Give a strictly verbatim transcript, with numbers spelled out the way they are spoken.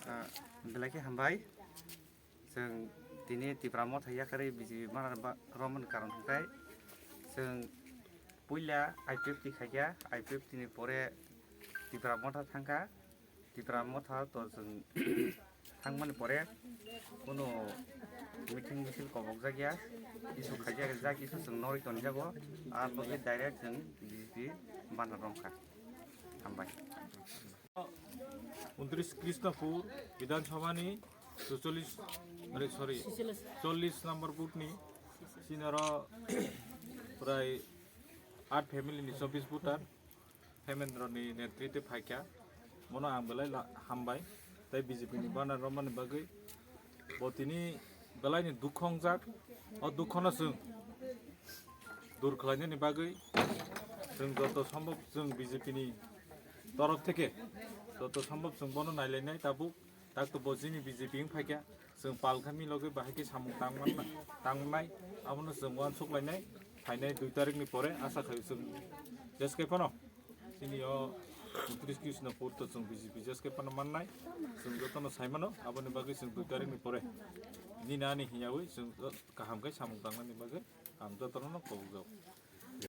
Ah, belai khe hambai. Chwng tini Tipra Motha yakarwi B J P mana ba-, romani karon hwnkhe chwng puila I P F T khaikha, I P F T ni pore Tipra Motha thangkha. Tipra Motha to chwng thangmani pore kuno meeting misil kobok jakya, kisu khaijak jak kisu chwng norwi tonjago, ah, bagwi direct chwng B J P bana romkha. Hambai. Untris Krishnapur Bidhan Sabha ni suchollis, are, sorry, chollis number booth ni sinaro prai aat family ni chobbish voter Hemendra ni netritwe phaikha, bono ang belai la-, hambai, tei B J P ni bana romani bagwi bo tini belai ni dukhu wngjak, o dukhu no chwng dur khlainani bagwi chwng joto sombhob chwng B J P ni torof theke joto sombhob chwng bono nailainai tabuk. Tak to bo chini B J P wng phaikha, chwng pal khe milogwi bahai khe samung tangmannai, abono chwng uansuk lainai, phainai dui tarikni pore asa khai chwng jeske phano chini o Untris Krishnapur to chwng B J P jeske phano mannai, chwng jotono saimano, aboni bagwi chwng dui tarikni pore nini ani hiyawi chwng kaham khe samung tangnani bagwi ang jotono kobokjago.